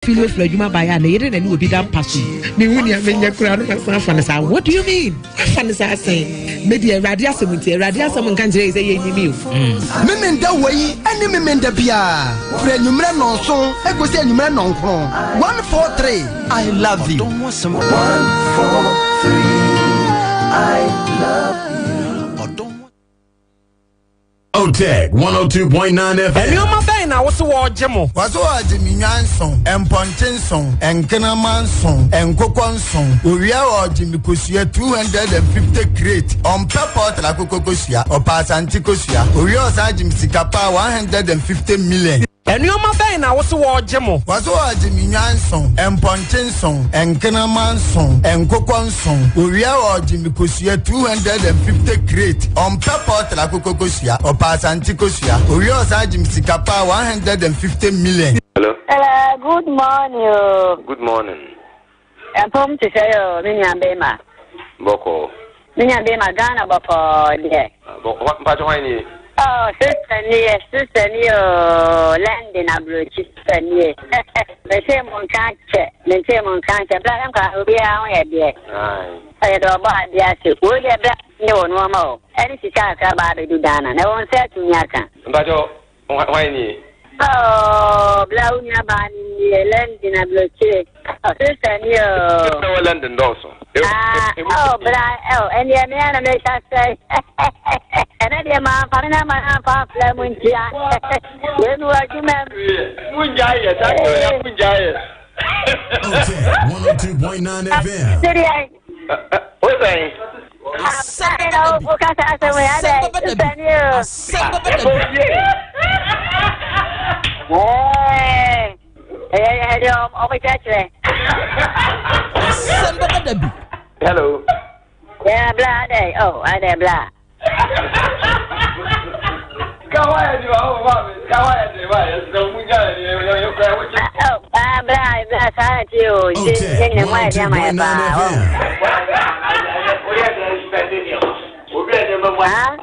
Fili ofiri adwuma baeɛ a ne yere na ne obi da mpa so yi. Mehu nea menyɛ koraa no masan afa no saa. What do you mean? Afa no saa sɛn? Me deɛ Awurade asɛm nti, Awurade asɛm nka nkyerɛ yɛ sɛ yɛnyimi o. Memenda wei ne Memenda biara, firi anwummerɛ nnɔnson kɔsi anwummerɛ nnɔnkron. 143 I love you. 143 I love you. Otec 102.9 FM. Nneɛma bɛn na wose wɔregye mo? Wɔse wɔregye me nnwan nson, mpɔnkye nson, nkraman nson, nkokɔ nson. Owia wɔregye me kosua 250 crate. Ɔmpɛ pɔtra akokɔ kosua, ɔpɛ Asante kosua. Owia ɔsan gye me sika paa 150 million. Nneɛma bɛn na wose wɔregye mo? Wɔse wɔregye me nnwan nson, mpɔnkye nson, nkraman nson, nkokɔ nson. Owia wɔregye me kosua 250 crate. Ɔmpɛ pɔtra akokɔ kosua, ɔpɛ Asante kosua. Owia ɔsan gye me sika paa 150 million. Hello. Hello, good morning o. Good morning. Mpom te sɛ o, me nua bema. Bɔkɔɔ. Me nua bema, Ghana bɔkɔɔ deɛ. Bɔkɔɔ, mpakyɛ hwan nie? Oh, sister nie, sister nie o, London aburokyi sister nie. Mente mo nka kyɛ, mente mo nka kyɛ, bla nkwa obiara ho yɛ deɛ. Ɛyɛ dɛ ɔbɔ adeɛ ase, wei deɛ bla ne wɔ nneɛma o, ɛne sika akra ba abɛdu Ghana, na wɔn nsa atumi aka. Mpakyɛ hwan nie? Oh, bla wo nua baa no nie, London aburokyire. Oh, sister ni o. Sister wɔ London dɔɔso. Ah, oh, bra, oh, ɛnneɛ me ara na meka sɛ, ɛnɛ deɛ mamfa me nama no amfa amfra mu ntia. Wei mi wɔ adwuma mu. Mungyae yɛ, saa deɛ ɔyɛ mungyae yɛ. Otec 102.9 FM. Sɛdeɛ. Wo sɛn? Asɛm bɛba da bi. Wokasa asɛm yi adɛ. Sister ni o. Asɛm bɛba da bi. Ɛyɛ ɛyɛ deɛ ɔmo kyerɛkyerɛ. Asɛm bɛba da bi. Hello. Yeah, bla adɛ. Oh, adɛ bla. Oh, ah, bla bla saa ti o. Otec Nye nyina mu ayɛ deɛ ama yɛ 102.9 paa. Oh. FM. Ah?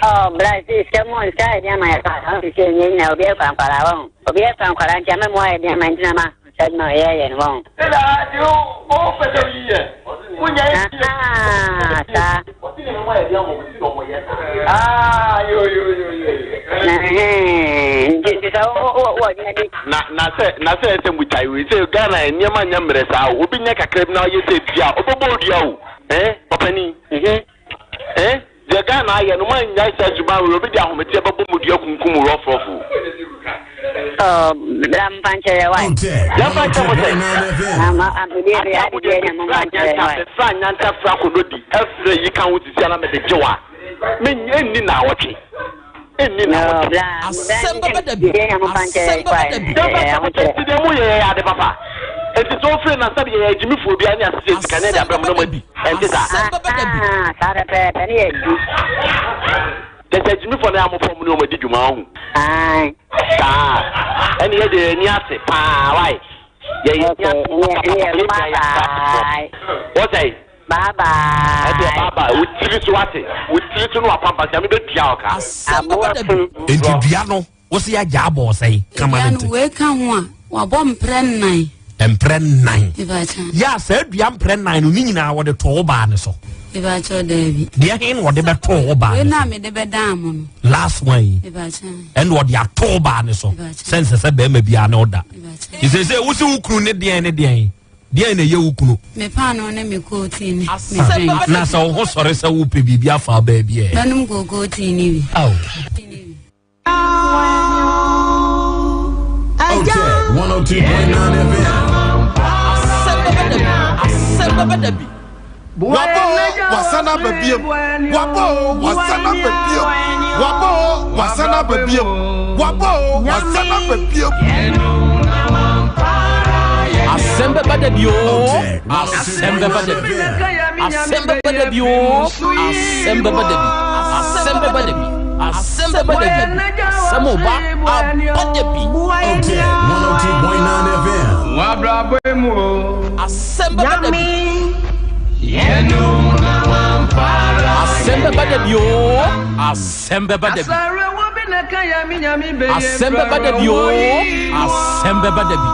Oh, bla si sika mu sika ayɛ deɛ ama yɛ paa. Ɔmo sɛ nye nyina obi ɛkwa nkwalaa wɔn. Obi ɛkwa nkwalaa nti ama mu ayɛ deɛ ama ntina ma. Sɛ na ɔyɛ yɛ no wɔn. Ah, saa. Nti sɛ wowɔ adwuma bi. Na na sɛ na sɛ ɛsɛ mu gyae wei sɛ Ghana nneɛma nyɛ mmerɛ saa o obi nyɛ kakra bi na ɔyɛ sɛ dua ɔbɛbɔ odua o eh ɔpanin eh deɛ Ghana ayɛ no moannyae saa suban wei obi de ahometeɛ bɛbɔ mo dua kunkum mo rɔfrɔfo. Oh, bra mfa nkyerɛ yɛ wae. Otec Yɛmfa nkyɛ mo sɛ. 102.9 FM. Ama adeɛ bi ade bi anya mo mfa nkyerɛ yɛ wae. Fra nyanta fra konodi ɛfrɛ yi ka ho sisi ana mede gye wa menni naawɔtwe ɛnni No, naawɔtwe. bra Asɛm bɛba da bi. bra anya mo mfa nkyerɛ Asɛm yɛ bɛba wae. da bi. Yɛmfa nkyɛ mo sɛ nti deɛ moyɛ yɛ ade papa nti sɛ wofiri na sɛde yɛyɛ agyimifoɔ biara ne asesɛ sika ne ɛde abrɛ mo na moadi ɛnte saa. Asɛm bɛba da bi. Ah, saa pɛpɛɛpɛ ne yɛ di. Kyɛ sɛ agyimifoɔ no yɛ amofɔ mu ne wɔn adi dwuma ɔho. Ae. Saa ɛne yɛ deɛ yɛni ase paa wae yɛ yɛ ni ase papa papa yɛ wɔsɛe. Bye bye. Ɛdeɛ bye bye wo tiri so ate wo tiri so no wapampa sɛ mebɛ dua ɔka. Asɛm bɛba da bi. Enti dua no wo se agya abɔ ɔsɛe kama Dua no no nti. wei ka ho a wabɔ mprɛ nnan. Mprɛ nnan. Mebakyɛ. Yɛ a saa dua mprɛ nnan no ne nyinaa wɔde too wo baa ne so. Mebakyɛ daabi. Deɛ he na wɔde bɛtoo wo baa Wei ne na so? mede bɛdaa mo no. Last one yi. Mebakyɛ. Ɛna ɔde ato wo baa ne so. Mebakyɛ. Sɛ nsɛ sɛ bɛrima biara ne wo da. Mebakyɛ. Nti seesei wo se wo kunu ne deɛn ne deɛn? Deɛn na ɛyɛ wo kunu? Me paanoo ne me kootii ne me Asɛm drink. bɛba Na sɛ wo ho sɔre sɛ wopɛ biribi afa wo baabi ɛ? Mɛnom kookoo tii ne bi. Ao. Otec 102.9 FM. Asɛm bɛba da bi. Asɛm bɛba da bi. Wabɔ o, wasan aba biom. Wabɔ o, wasan aba biom. Wabɔ o, wasan aba biom. Wabɔ o, wasan aba biom. Asɛm bɛba da bi o. Otec Asɛm bɛba da 102.9 bi. FM. Asɛm bɛba da bi o. Asɛm bɛba da bi. Asɛm bɛba da bi. Asɛm bɛba da bi. Asɛm ɔba aba da bi. Otec 102.9 FM. Asɛm bɛba da bi. Asɛm bɛba da bi oo, asɛm bɛba da bi. Asɛm bɛba da bi oo, asɛm bɛba da bi.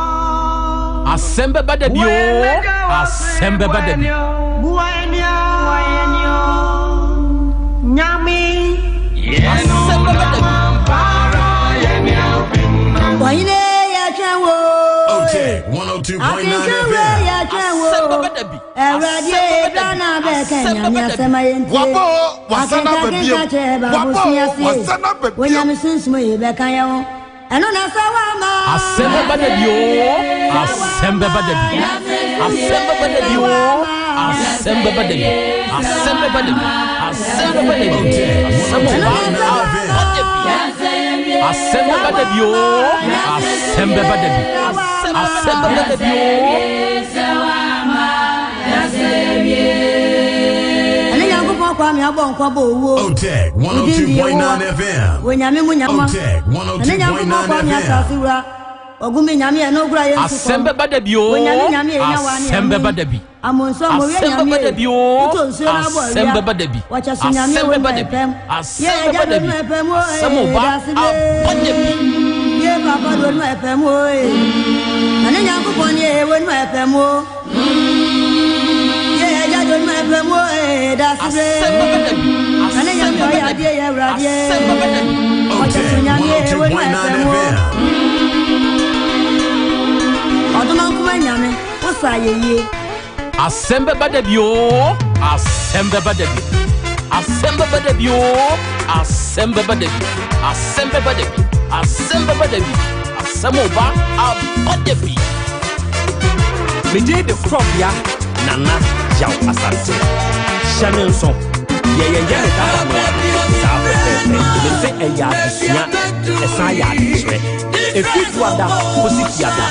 Asɛm bɛba da bi oo, asɛm bɛba da bi. Asɛm bɛba da bi. Otec 102.9 FM. Asɛm bɛba da bi. Asɛm bɛba da bi. Wabɔ o, wasan aba bio. Wabɔ o, wasan aba bio. Asɛm bɛba da bi oo, asɛm bɛba da bi. Asɛm bɛba da bi oo, asɛm bɛba da bi. Asɛm bɛba da bi. Asɛm bɛba da bi. Asɛm ɔba aba da bi. Asɛm bɛba da bi oo, asɛm bɛba da bi. Asɛm bɛba da bi oo. Otec 102.9 FM. Otec 102.9 FM. Asɛm bɛba da bi oo, asɛm bɛba da bi. Asɛm bɛba da bi oo, asɛm bɛba da bi. Asɛm bɛba da bi. Asɛm bɛba da bi. Asɛm ɔba aba da bi. Asɛm bɛba da bi. Asɛm bɛba da bi. Asɛm bɛba da bi. Otec 102.9 FM. Asɛm bɛba da bi oo, asɛm bɛba da bi. Asɛm bɛba da bi oo, asɛm bɛba da bi. Asɛm bɛba da bi. Asɛm bɛba da bi. Asɛm ɔba aba da bi. Megye de korɔbea Nana Yaw Asante. Hyɛ ne nso, yɛyɛyɛ ne dada no a, saa pɛpɛɛpɛ. Mese ɛyɛ adesua, ɛsan yɛ adekyerɛ. Ɛfiri Duada kɔsi Fiada,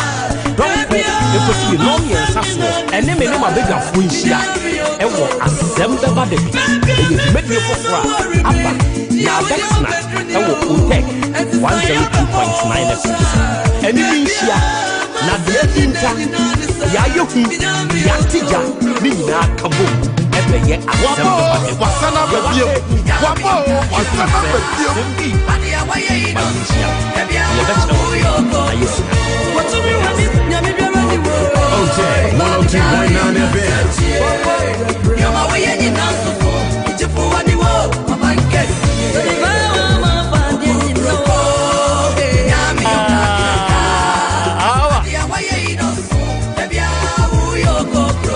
dɔnko ɛkɔsi ne nnɔnmiɛnsa soɔ, ɛne me ne m'abadwafoɔ nhyia ɛwɔ Asɛm Bɛba Da Bi. Ɛyɛ dwumadie foforɔ a aba na abɛtena ɛwɔ Otec 102.9 FM so. Ɛne me nhyia na deɛ ahinta, deɛ ayɛ hu, deɛ ate gya ne nyinaa ka bom ɛbɛyɛ Asɛm Wabɔ Bɛba o, Da Bi. wasan aba bio. Wabɔ o, wasan aba bio. Asɛm bi ma yɛnhyia yɛbɛkyerɛ wɔ na yɛsua. Otec 102.9 FM.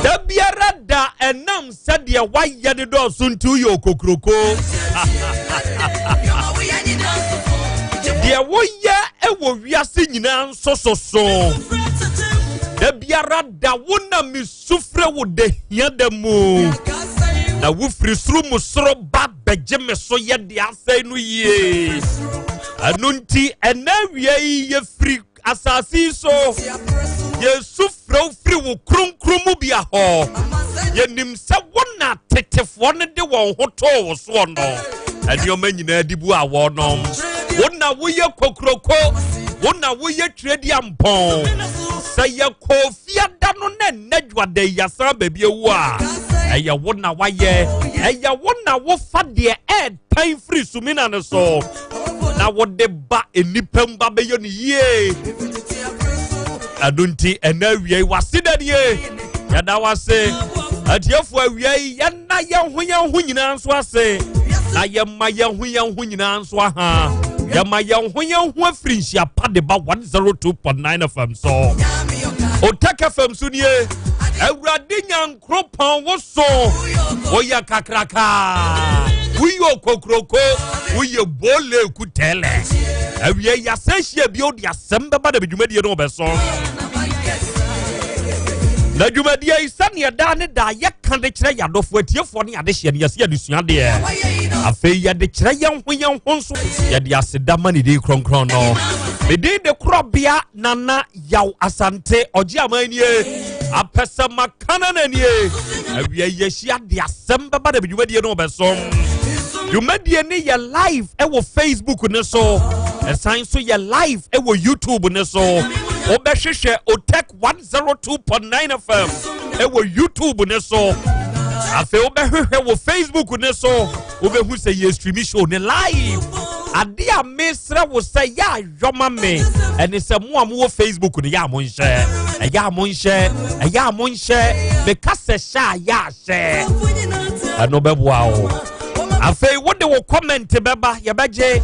Da biara da ɛnam sɛdeɛ woayɛ ne dɔɔso nti woyɛ okokuroko. Deɛ woyɛ wɔ wiase nyinaa nso soso. Da biara da wo na mesu frɛ wo da hia da mu. Na wofiri soro mu soro ba bɛgye me so yɛ deɛ asɛe no yie. Ɛno nti ɛnɛ awia yi yɛfiri asase yi so. Yɛsu frɛ wo firi wo kronkron mu bia hɔ. Yɛnim sɛ wo na tetefoɔ no de wɔn ho too wo soɔ no. Nneɛma nyinaa di bu a wɔnom. Wo na woyɛ kokuroko. Wo na woyɛ twerɛdiampɔn. Sɛ yɛkɔɔ fiada no na ɛnɛ dwada yi yɛasan baabi awu a, ɛyɛ wo na wayɛ. Ɛyɛ wo na wofa deɛ ɛɛtan firi sumina no so na wode ba nnipa mu ba bɛyɛ no yie. Ɛno nti ɛnɛ awia yi wase da nie. Yɛda wase. Atiefoɔ awia yi yɛna yɛn ho yɛn ho nyinaa nso ase. Na yɛma yɛn ho yɛn ho nyinaa nso aha. Yɛma yɛn ho yɛn ho afiri nhyia pa de ba 102.9 FM so. Otec FM so nie. Awurade Nyankoropɔn wo so. Woyɛ kakraka. Woyɛ okokuroko. Woyɛ bole kutɛlɛ. Awia yɛasɛ hyia bio de asɛm bɛba da dwumadie no wɔbɛso. Na dwumadie yi sɛneɛ daa ne daa yɛka de kyerɛ yɛn adɔfoɔ atiefoɔ ne adehyeɛ no yɛsɛ yɛde sua deɛ. Afei yɛde kyerɛ yɛn ho yɛn ho nso yɛde aseda ma ne din kronkron no. Me din de Korɔbea Nana Yaw Asante ɔgye aman nie apɛsɛ makana na nie. Awia yɛhyia de asɛm bɛba da dwumadie no wɔbɛsom. Dwumadie ne yɛ live ɛwɔ Facebook ne so. Ɛsan so yɛ live ɛwɔ YouTube ne so. Wobɛhwehwɛ Otec 102.9 FM ɛwɔ YouTube ne so. Afei wobɛhwehwɛ wɔ Facebook ne so, wobɛhu sɛ yɛ stream show ne live. Ade a mesrɛ wo sɛ yɛ ayɔma me ɛne sɛ mo a mowɔ Facebook no yɛ a monhyɛ, ɛyɛ a monhyɛ, ɛyɛ a monhyɛ. Meka sɛ hyɛ a yɛ ahyɛ, ɛno bɛboa wo. Afei wode wo comment bɛba, yɛbɛgye,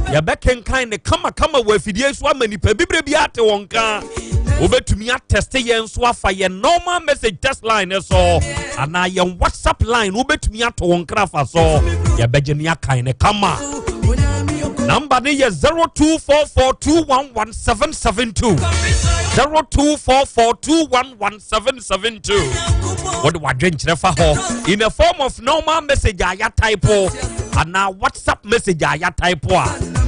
yɛbɛkenkan ne kamakama wɔ afidie so ama nipa bibire bi ate wɔn nka. Wobɛtumi atɛste yɛn nso afa yɛn normal message text line ne so anaa yɛn WhatsApp line, wobɛtumi ato wɔn nkrafa so, yɛbɛgye ne akan ne kama. Number ne yɛ 0244211772, 0244211772. Wode wadwenkyerɛ fa hɔ in a form of normal message a yɛatype anaa WhatsApp message a yɛatype a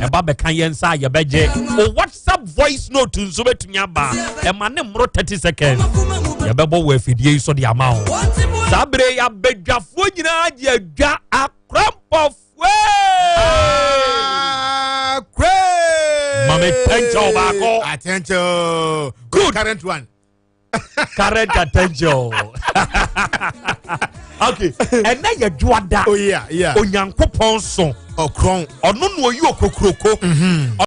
ɛba bɛka yɛn nsa a yɛbɛgye. O WhatsApp voice note nso bɛtumi aba, ɛma ne mmoro 30 seconds, yɛbɛbɔ wɔ afidie yi so de ama wo. Saa bere yi abadwafoɔ nyinaa gye adwa akorampɔfoɔ. Mame attention baako. Attention. Good. Current one. Current attention. Okay. Ɛnɛ yɛ dwoada. Oh yeah, yeah. Onyankopɔn so. Ɔkrɔn. Ɔno na oyi okokuroko.